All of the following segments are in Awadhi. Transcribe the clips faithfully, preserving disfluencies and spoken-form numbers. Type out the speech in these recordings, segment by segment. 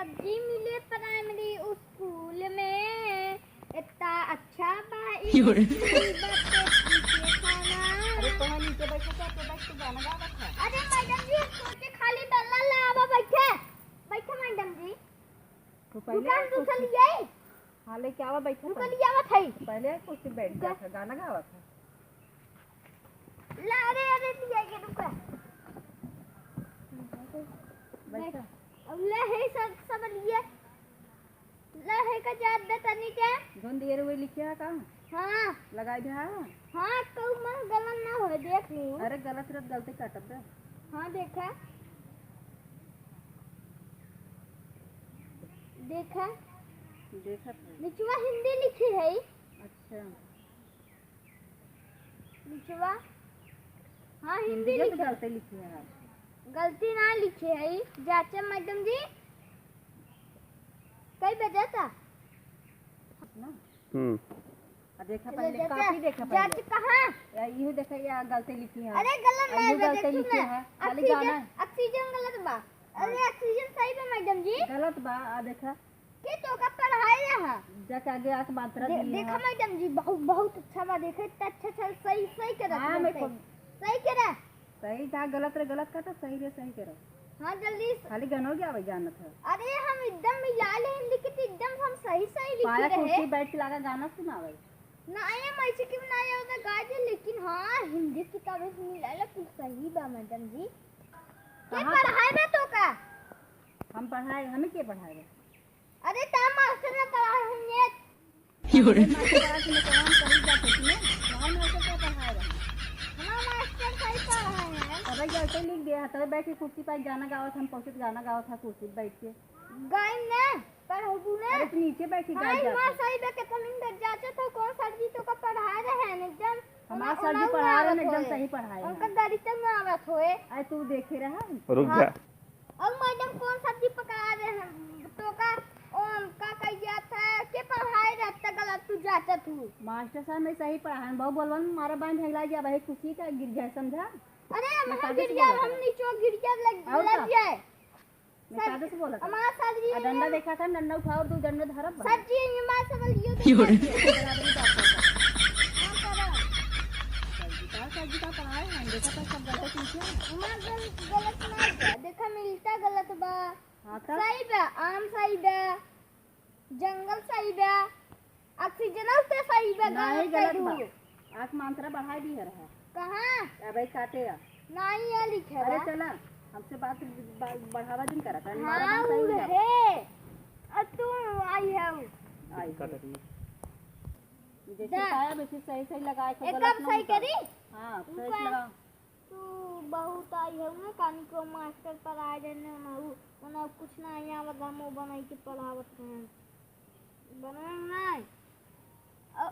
जी मिले प्राइमरी स्कूल में, इतना अच्छा बा ई योरे। स्कूल, बच्चे पीछे खाना। अरे, तोहरा नीचे बैठे के, तो बैठ के गाना गावत है। अरे मैडम जी, सोचे खाली डल्ला ले आवा, बैठे, बैठे मैडम जी। तो पहले दुकान कुछ दूसरा लिए। हाँ, लेके आवा, बैठे रुको, पहले। ले आवा थाई। पहले कुछ बैठ जा, गाना गावत है। ला, अरे, अरे, लिया के रुका। बैठा। अब ले है सब, सब लिए। ले है का जात दे तनी के। जोन दिए रहे लिखे है का? हाँ। लगाई दे हाँ? हाँ, कहूँ मन गलत ना हो, देख लू। अरे, गलत रत गलती काटब दे। हाँ, देखा। देखा। देखा था। निचवा हिंदी लिखी है। अच्छा। निचवा? हाँ, हिंदी हिंदी में लिखे। गलती लिखे है। गलती ना लिखे है, जाचे मैडम जी। कई बजे था? ना? हम्म। आ देखा चलो, पहले, जाचे, कॉपी देखा जाचे पहले। कहाँ? या इहो देखा, या गलती लिखी है। अरे, गलत आ, नहीं, इहो गलती लिखी है। खाली ऑक्सीजन, गाना। ऑक्सीजन गलत बा। अरे, हाँ। ऑक्सीजन सही बा मैडम जी। गलत बा, आ देखा। के तोका पढ़ाए रहा? जाके आगे आके मात्रा दे-, दी देखा है। मैडम जी, बहुत, बहुत अच्छा बा। देखा, इतना अच्छा, अच्छा, सही, सही करत हाँ, है, मैं सही। खुद सही करा। सही था, गलत रे गलत का तो सही रे सही करा। हाँ, जल्दी से। खाली गानो गावे जानत है। अरे, हम एकदम मिला ले हिंदी के, तो एकदम हम सही, सही लिखे पाया रहे। कुर्सी बैठ के लागा गाना सुनावे। ना, ये मैसे की ना ये उधर गा दे, लेकिन हाँ, हिंदी किताबें से मिला ले, कुछ सही बा मैडम जी। के कहाँ पर? पढ़ाए बा तोका? हम पढ़ाए, हमें के पढ़ाए बा? अरे, ता मास्टर ना पढ़ाए होंगे। अरे, मास्टर पढ़ाए थे, मैं कौन कहीं जाते थे, मैं? हमारे मास्टर क्या पढ़ाए रहे? हमारा मास्टर सही पढ़ाए हैं। अबे, जैसे लिख दिया है, तबे बैठ के कुर्सी पर गाना गावत, हम पहुँचत गाना गावत था कुर्सी पर बैठ के। गाइन ना, पढ़बू ना। अरे, तो नीचे बैठ के हाँ, गाई जाते। माँ सही बा, कितना दिन तक जाते थे, कौन सर जी तोका पढ़ाए रहे हैं, एकदम हमार ओना, सर जी ओना पढ़ाए रहे हैं, आवत एकदम होए। सही पढ़ाए हैं। उनका गाड़ी तक ना आवत होए। अरे, तू देखे रहा? रुक हाँ। जा। और मैडम कौन सब्जी पका रहे हैं? तोका, ओम, का कह गया था? के पढ़ाए रहता गलत तू जाता तू? मास्टर साहब, मैं सही पढ़ाए हैं। बहुत बोलवन मारा बांध भैला गया भाई, खुशी का गिर जाए, समझा? अरे, हम मैं हम कायदे से गिर जाए, बोला हम था। नीचे गिर जाए, लग, और लग का? जाए। मैं सर, कायदे से बोला था। हमारा सर जी आ, डंडा ने देखा था, डंडा उठाओ, दो डंडा धरब बा। सर जी, ये मार से बोल, ये क्यों रे? देखा था। बराबरी बात करता। हाँ, करा। सर जी का, सर जी का पढ़ाए हैं, देखा था सब गलत लिखे हैं। हमार गल-, गलत ना बा। देखा, मिलता गलत बा। हाँ, तब? सही बा, आम सही बा, जंगल सही बा, ऑक्सीजन ते सही बा, नहीं, गलत गलत बा। तू। आँख मात्रा बढ़ाई दी है रहा। कहाँ? अबे काटे आ। नहीं, ये लिखे अरे बा। चला, हमसे बात ब-, बढ़ावा दिन करा, कारण हाँ, मारा बात सही हो जाए। है। और तू आई है। आई है। जैसे जा। पाया वैसे सही सही लगाए के एकदम गलत नहीं सही करी। हाँ, सही ऊपर। लगा। तू बहुत आई है ना, कानी को मास्टर पढ़ाए देने ना, उ, उन्हें कुछ ना यहाँ बदामो बनाई के पढ़ावत हैं। बनाए नहीं। अ,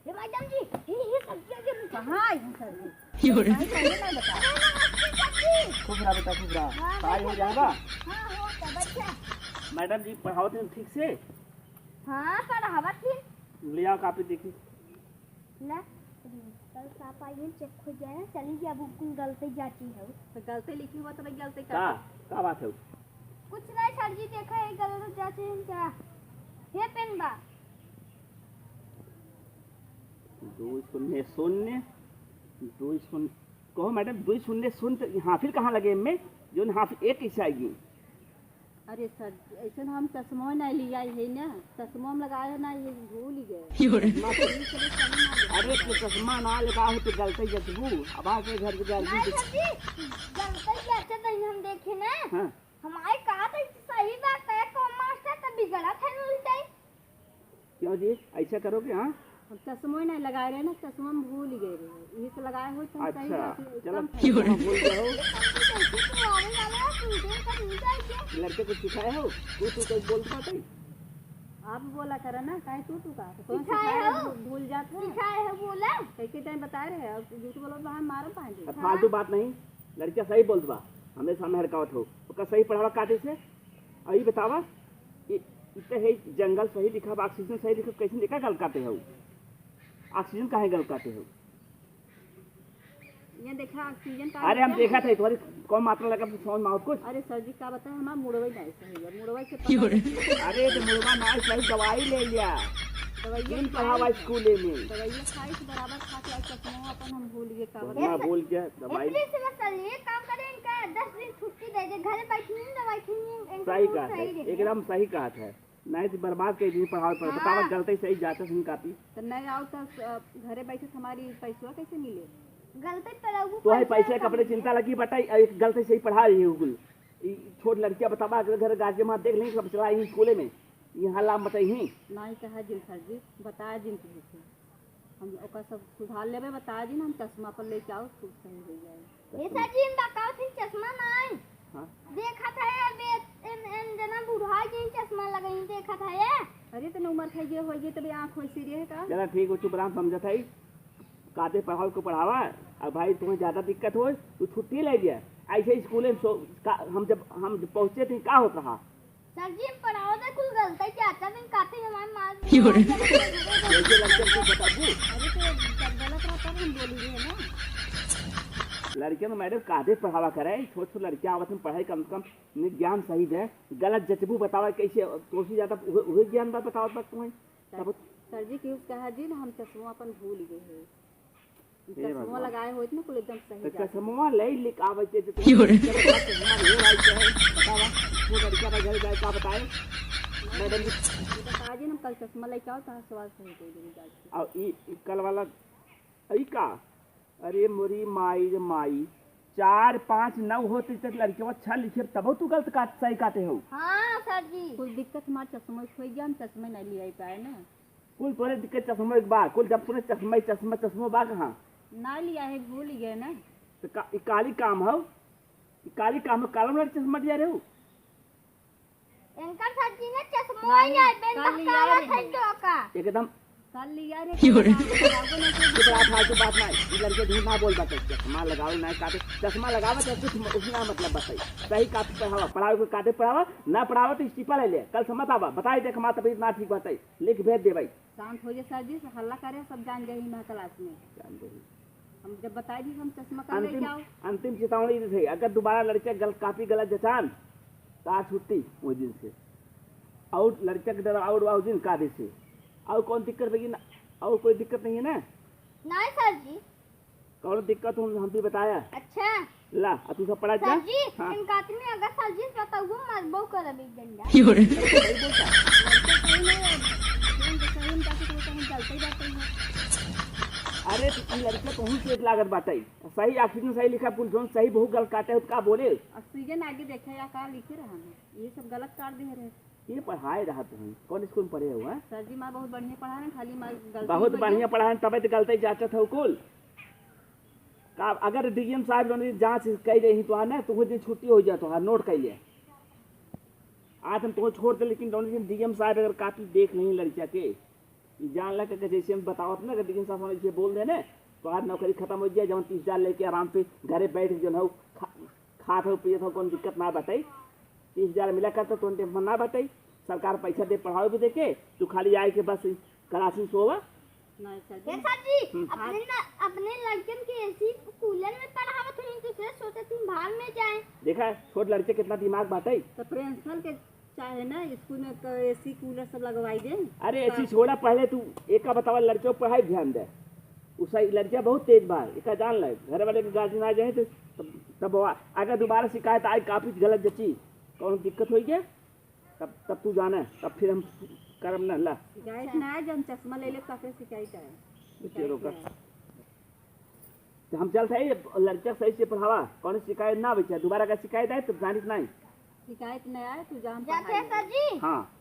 हे मैडम जी, हे, हे सब्जी, सब्जी। कहाँ आई है सब्जी? क्यों रे? कहाँ आई है, नहीं बता। अरे, नमस्ते सब्जी। खुश रहा बेटा, खुश रहा। हाँ, ताई हो बैठा जाएगा? हाँ, हो तो बैठा। मैडम जी, पढ़ावत हैं ठीक से? हाँ, पढ़ावत ही। ले आओ कॉपी देखी। ला, प्रिंसिपल साहब आइए, चेक हो जाए, चली गया, बुक गलती जाती है। तो गलती लिखी हुआ तो भाई गलती का, कर। का बात है? कुछ नहीं सर जी, देखा है गलत जाती है क्या? ये पेन बा। दो शून्य शून्य, दो शून्य, कहो मैडम, दो शून्य शून्य, हाँ, फिर कहाँ लगे इनमें? जो हाँ, फिर एक कैसे आएगी? अरे सर, ऐसे ना हम चश्मो नहीं लिया है ना, चश्मो हम लगाए ना, ये भूल ही गए। अरे तो चश्मा ना लगा हो तो गलते जतबू, अब आके घर के नहीं गलती सर जी, गलते जैसे नहीं हम देखे ना। हाँ। हमारे कहा था सही बात है, कौन मास्टर तो बिगड़ा था उल्टे। क्यों जी, ऐसा करोगे, हाँ? हम चश्मो ही नहीं लगाए रहे ना, चश्मा हम भूल ही गए रहे। यही से लगाए हुए तो हम सही अच्छा, बात है, चलो, एकदम ठीक है, भूल गए हो। ये सब तो कैसे तो आने वाला है, तू देख कर भूल जाए क्या? लड़के को सिखाए हो? तू, तू तो बोल पाते? आप बोला करा ना, काहे तू, तू का? तो कौन सिखाए सिखाए हो? भू-, भूल जात है? सिखाए हो बोला? कई के टाइम बता रहे हैं, और झूठ बोलो तो हम मारो पाएंगे। अब फालतू बात नहीं, लड़किया सही बोलत बा, हमरे सामने हरकावत हो, ओका सही पढ़ावा काटे से? अई बतावा, इ, इतना है जंगल सही लिखा बा, ऑक्सीजन सही लिखा, कैसे एका गलत काटे हो? ऑक्सीजन काहे गलत काटे हो? ये देखा, ऑक्सीजन का अरे, हम देखा थे, तुम्हारी कौन मात्रा लगा, समझ में आवत कुछ? अरे सर जी, का बताए, हमार मुड़वे नहीं सही है, मुड़वे से क्यों रे? अरे, तो मुड़वा ना सही, दवाई ले लिया। दवाइया दिन खाई, पढ़ावा स्कूल में। दवाइया खाई से बराबर खा के आज चश्मा अपन हम भूल गए, का बताए? चश्मा भूल गया, दवाई। इतने से बस चलिए, काम करें, इनका दस दिन छुट्टी दे दे, घरे बैठी नहीं, दवाई खाइए, इनका सही मूड कहा सही है, रहे। एकदम सही कहा था। नहीं तो बर्बाद कर दी पढ़ाओ पर। हाँ। बतावा, गलती सही जाता सुन कापी। तो नहीं आओ तो, अ, घरे बैठे हमारी पैसवा कैसे मिले? गलती पर अब तो है पैसा पैसा का अपने कम चिंता है। लगी बताई, एक गलती सही पढ़ा रही है कुल। ई छोट लड़किया बतावा, अगर घर गार्जियन में देख लेंगे, सब चला यहीं स्कूले में, यहाँ लाम बताई ही। नहीं कहा जिन सर जी, बताया जिन तुझे। हम ओकर सब सुधार लेबे, बता दी ना, हम चश्मा पर लेके आओ, खूब सही हो जाए। ए सर जी, हम बताओ थे चश्मा नहीं। हाँ। देखा था ये बे-, एन, एन जना बुढ़ा के चश्मा लगाई, देखा था ये। अरे, तने उम्र खाई गए, होई गए, तबे आँख होई सी रहे का? चला ठीक हो, चुप रहा, हम समझत है। काते पढ़ाओ को पढ़ावा, अब भाई तुम्हें ज्यादा दिक्कत हो, तू छुट्टी ले लिया। ऐसे स्कूल में सो-, का, हम जब, हम जब पहुँचे थे, का होत रहा? सर जी, हम पढ़ाओ तो कुल गलत है, चाचा दिन काटे हमारे मार क्यों रे? कैसे लड़के को बताबू? अरे तो जब गलत रहा तब हम बोली रहे हैं ना। लड़के में मैडम कादे पढ़ावा करे, छोट छोट लड़के आवत हैं पढ़ाई, कम से कम इन्हें ज्ञान सही दे। गलत जचबू बतावा कैसे, कोशिश ज्यादा उहे, उहे ज्ञान बा बतावत बा तुम्हें। सर, तब सर जी, केहू से कहा जी ना, हम चश्मा अपन भूल गए हैं। ए चश्मा भगवान। लगाए होइत ना, कुल एकदम सही तो जात। चश्मा ले लिख आवे के, जो क्यों रे? चश्मा ले आवे के, बतावा, वो लड़का का घर जाए, का बताए? मैडम जी। ये बता जी, हम कल चश्मा लेके आओ, तो सवाल सही कर देंगे जाके। और ई, ई कल वाला, ई का? अरे मोरी माई रे माई, चार पाँच नौ होते तो लड़के वो छह लिखे, तब तू गलत काट, सही काटे हो। हाँ सर जी। कुल दिक्कत हमार चश्मा खोई गया, हम चश्मा नहीं ले आई पाए ना। कुल तोरे दिक्कत चश्मा एक बा, कुल जब तूने चश्मा ही चश्मा, चश्मा बा कहाँ? ना लिया है, भूल गए ना। तो का, ई काली काम हौ? ई काली काम हौ, काला वाला चश्मा दिया रहे हो? एंकर सर जी ने चश्मा नहीं, ही आई, बेन काल लिया बहकावा रे। था जो का। एकदम। काल लिया रे, क्यों रे? काल लिया रे। चुप रहा, फालतू बात नहीं। ई लड़के झूठ ना बोल बाटे। चश्मा लगाओ ना काटे, चश्मा लगावे तो कुछ म-, उसमें मतलब बताई। सही कापी पढ़ावा, पढ़ावे को काटे पढ़ावा, ना पढ़ावा तो इस्तीफा ले ले। कल से मत आवा, बताई देख हमार तबीयत ना ठीक बाटे। लिख भेज दे भाई। शांत हो जा सर जी, हल्ला करे, सब जान जाई हमारे क्लास में। जान जाई। हम जब बताई दी हम चश्मा कर ले अंतिम, जाओ। अंतिम चेतावनी देत है, अगर दोबारा लड़के गलत कापी गलत जचान, तो आज छुट्टी वो दिन से। और लड़के के डर और, और दिन का दे से। और कौन दिक्कत बा कि ना? और कोई दिक्कत नहीं है ना? नहीं सर जी। कौनो दिक्कत हो, हम भी बताया। अच्छा। ला, अब तू सब पढ़ा सर जा। जी, हाँ। इनका आदमी अगर सर जी से बताऊँ, मरबो करब एक डंडा। क्यों रे? सही बोलता। लड़का सही नहीं है, जोन के सही में जाके तो हम चलते ही जाते हैं। अरे, तो ई लड़का तो हूँ तेज लागत बाटे। सही आखिर में सही लिखा, कुल जोन सही बहुत गलत काटे हो, तो का बोले? ऑक्सीजन आगे देखे या का लिखे रहा है, ये सब गलत काट दे रहे। ये पढ़ाए रहत हैं, कौन स्कूल में पढ़े हुआ? सर जी, माँ बहुत बढ़िया पढ़ा रहे हैं, खाली माँ गलती बहुत हो गई बढ़िया है। पढ़ा रहे हैं, तबे तो गलती जाचत हो कुल। का, अगर डीएम साहब जौन दिन जांच कई रही तो ना, तो वो दिन छुट्टी हो जाए, तो नोट कर ले। आज हम तो छोड़ दे, लेकिन जौन दिन डीएम साहब अगर कापी देख नहीं लड़किया के, ई जान ला के जैसे हम बतावत ना, अगर डीएम साहब हमें ऐसे बोल देने, तो आज नौकरी खत्म हो जाए, जौन तीस हजार लेके आराम से घरे बैठ के जौन हो खा, खात हो, पियत हो, कौन दिक्कत ना बताई। तीस हजार मिला करता, तो टेंशन ना बताई। सरकार पैसा दे, पढ़ाओ भी देके, तू खाली आए के बस क्लास में सोवा। नहीं सर जी। ए सर जी, हम्म। अपने ना, अपने लड़कन के एसी कूलर में पढ़ावत हई, दूसरे सोचत हई भाग में जाए। देखा, छोट लड़के कितना दिमाग बाटे। तो प्रिंसिपल के चाहे ना स्कूल में क-, एसी कूलर सब लगवाई दे। अरे, एसी का- छोड़ा, पहले तू एका बतावा, लड़के पर पढ़ाई ध्यान दे। उ सही, लड़किया बहुत तेज बा, एका जान ले। घर वाले के गार्जियन आ जाए तो तब, तब बवा-, अगर दोबारा शिकायत आए, कापी गलत जची, कौन दिक्कत होई के? तब, तब तू जाने, तब फिर हम करब ना ला। शिकायत ना आए, जब हम चश्मा ले ले, तो फिर शिकायत आए। रुकिए, शिकायत रोका। ना आए। तो हम चलत हई, लड़का सही से पढ़ावा, कौनो शिकायत ना बचे, दोबारा का शिकायत आए तो जानित नहीं। शिकायत नहीं आए, तू जा, हम जाते पढ़ाई हैं सर जी। हाँ,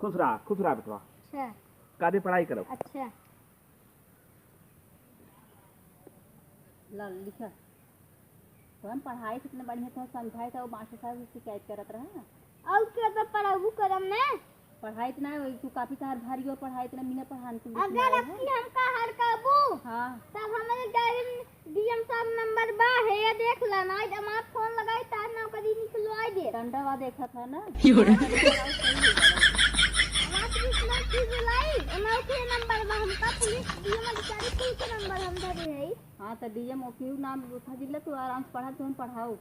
खुश रहा, खुश रहा बेटवा। अच्छा। कादे पढ़ाई करो। अच्छा। ला, लिखा। तो हम पढ़ाई कितने बढ़िया था, समझाए था, वो मास्टर साहब से शिकायत करत रहा। और क्या तो पढ़ाबू करम में? पढ़ाई इतना है, तू काफी तार भारी और पढ़ाई इतना मीना पढ़ान तू लिख अगर ले अब है। की हमका हड़काबू, हाँ। तब हमारे गाड़ी में डीएम साहब नंबर बा है, ये देख ला ना, आज हमार फोन लगाई, तार नौकरी निकलवाई दे। डंडा वा देखा था ना। क्यों रे? डंडा वा सही हो गया। हमार पुलिस ना की बुलाई, एमा के नंबर बा, हमका पुलिस डीएम अधिकारी कुल के नंबर हम धरे है। हाँ, तो डीएम ओपीयू नाम था जिल्ला, तू आराम से पढ़ा, तुम पढ़ाओ।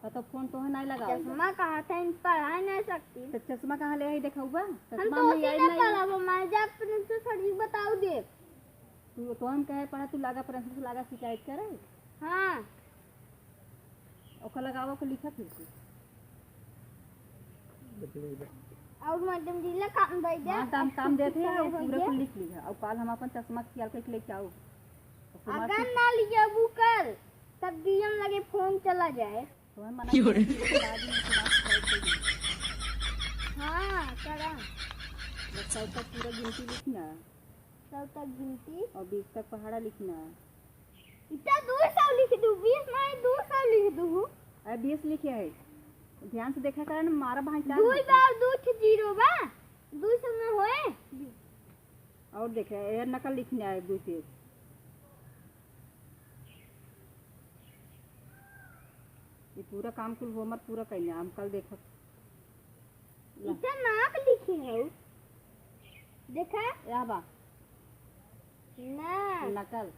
तो, तो फोन तो है नहीं लगाओ। चश्मा कहाँ था, इन पढ़ा नहीं सकती। तो चश्मा कहाँ ले आई देखाऊबा? हम चश्मा तो में उसी आई ना नहीं। पढ़ाबो, मैं जा प्रिंसिपल सर जी बताओ दे। तू तो हम कहे पढ़ा, तू लागा प्रिंसिपल लागा शिकायत करे। हाँ। ओकर लगावा, ओकर लिखा फिर से। और मैडम जी ला काम दे दे। हाँ, काम, काम देते हैं, और पूरा कुल लिख लिहा। और काल हम अपन चश्मा ख्याल करके लेके आओ। अगर ना लियाबू कर, तब डीएम लगे फोन चला जाए। तो हम मना करते हैं, तो बाद में बात करते हैं। हाँ, करा। बस सौ तक पूरा गिनती लिखना। सौ तक गिनती। और बीस तक पहाड़ा लिखना। इतना दो सौ लिख दू, बीस नहीं, दो सौ लिख दू। अरे बीस लिखे है, ध्यान से देखा करा ना, मारा भाई का दो बार दो ठे जीरो बा, दो सौ में होए। और देखे, ये नकल लिखने आए दो पेज। ये पूरा काम कुल होमवर्क पूरा करना, हम कल देखब। ला। इतना नाक लिखे हो, देखा? या बा। ना। नकल।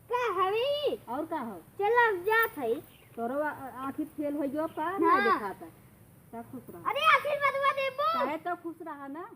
का हवे ई? और का हो? चल, अब जात है। तोरो आ-, आँखी फेल हो गयो का? ना हाँ। देखाता। का खुश रहा। अरे, आशीर्वादवा देबो। काहे तो खुश रहा ना।